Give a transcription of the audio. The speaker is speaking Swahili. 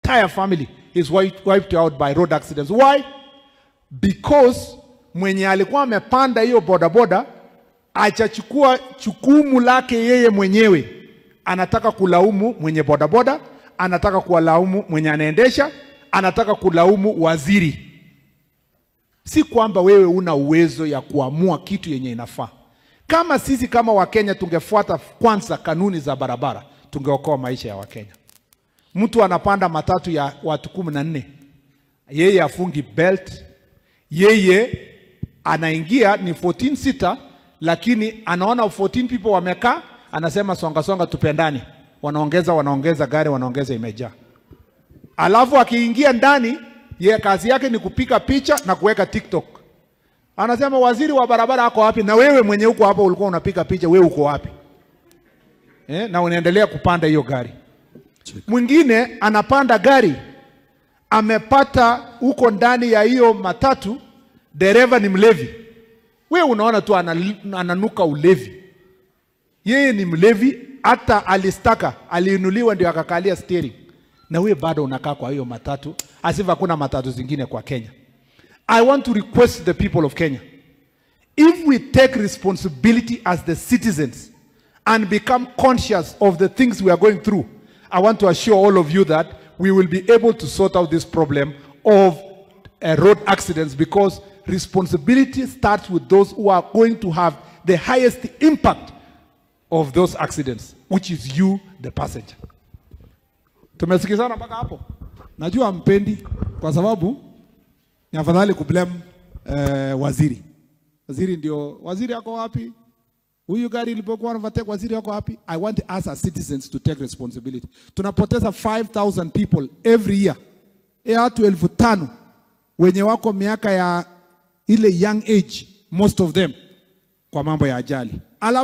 Entire family is wiped out by road accidents. Why? Because mwenye alikuwa amepanda hiyo bodaboda achachukua jukumu lake yeye mwenyewe. Anataka kulaumu mwenye bodaboda, anataka kuwalaumu mwenye anaendesha, anataka kulaumu waziri. Si kwamba wewe una uwezo ya kuamua kitu yenye inafaa. Kama sisi kama Wakenya tungefuata kwanza kanuni za barabara, tungeokoa maisha ya Wakenya. Mtu anapanda matatu ya watu 14, yeye afungi belt, yeye anaingia ni 14 seater, lakini anaona 14 people wamekaa, anasema songa songa tupendane. Wanaongeza, wanaongeza gari, wanaongeza, imejaa. Alafu akiingia ndani, yeye kazi yake ni kupika picha na kuweka TikTok. Anasema waziri wa barabara ako wapi? Na wewe mwenye uko hapo ulikuwa unapiga picha, wewe uko wapi? Na unaendelea kupanda hiyo gari. Mwingine anapanda gari, amepata huko ndani ya hiyo matatu, dereva ni mlevi. Wewe unaona tu ananuka ulevi. Yeye ni mlevi, hata alistaka, aliinuliwa ndio akakalia steering. Na wewe bado unakaa kwa hiyo matatu, asifa kuna matatu zingine kwa Kenya. I want to request the people of Kenya, if we take responsibility as the citizens and become conscious of the things we are going through, I want to assure all of you that we will be able to sort out this problem of road accidents, because responsibility starts with those who are going to have the highest impact of those accidents, which is you, the passenger. Tumesikizana mpaka hapo? Najua mpendi kwa sababu ni afadhali kublame waziri. Waziri ndio, waziri ako wapi? Huyu gari ilipokuwa overtake, waziri ako wapi? I want us as citizens to take responsibility. Tunapoteza 5,000 people every year. Watu 5,000 wenye wako miaka ya ile young age, most of them, kwa mambo ya ajali. Alafu